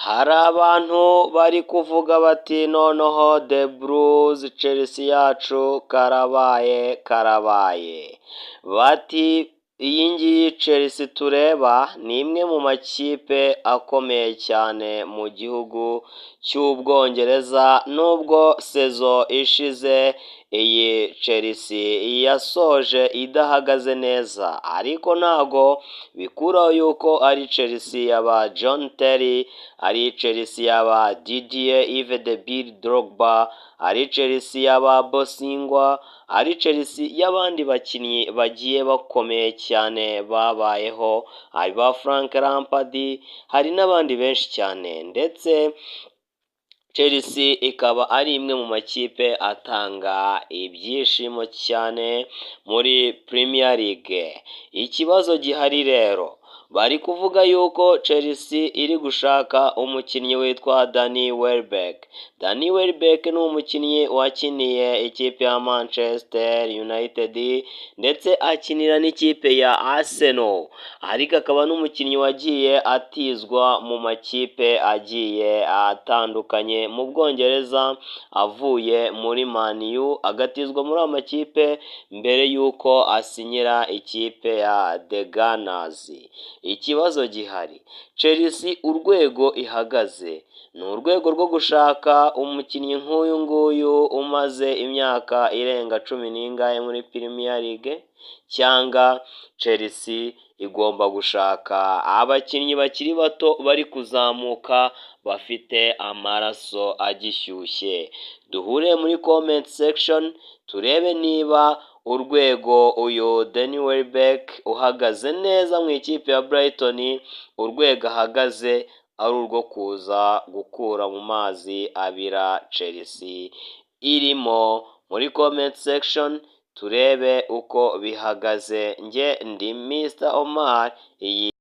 Hari abantu bari kuvuga bati: "Noneho The Blues, Chelsea yacu, karabaye karabaye." Bati: "Iyi ngiyi Chelsea tureba ni imwe mu makipe akomeye cyane mu gihugu cy'Ubwongereza, nubwo saison ishize iyi Chelsea yasoje idahagaze neza, ariko ntago bikuraho yuko ari Chelsea yaba John Terry, ari Chelsea yaba Didier Yves de Bill Drogba, ari Chelsea yaba Bosingwa, ari Chelsea y'abandi bakinnyi bagiye bakomeye cyane babayeho, hari ba Frank Lampard, hari n'abandi benshi cyane." Ndetse Chelsea ikaba ari imwe mu makipe atanga ibyishimo cyane muri Premier League. Ikibazo gihari rero, bari kuvuga yuko Chelsea iri gushaka umukinnyi witwa Danny Welbeck. Danny Welbeck ni umukinnyi wakiniye ikipe ya Manchester United, ndetse akinira n'ikipe ya Arsenal, ariko akaba n'umukinnyi wagiye atizwa mu makipe agiye atandukanye mu Bwongereza, avuye muri Man U agatizwa muri ayo makipe mbere y'uko asinyira ikipe ya The Gunners. Ikibazo gihari, Chelsea urwego ihagaze ni urwego rwo gushaka umukinnyi nk'uyu nguyu umaze imyaka irenga cumi n'ingahe muri Premier League, cyangwa Chelsea igomba gushaka abakinnyi bakiri bato bari kuzamuka, bafite amaraso agishyushye? Duhure muri comment section, turebe niba urwego uyu Danny Welbeck uhagaze neza mu ikipe ya Brighton, urwego ahagaze ari urwo kuza gukura mu mazi abira Chelsea irimo. Muri comment section turebe uko bihagaze. Njye ndi Mr Omar, iyi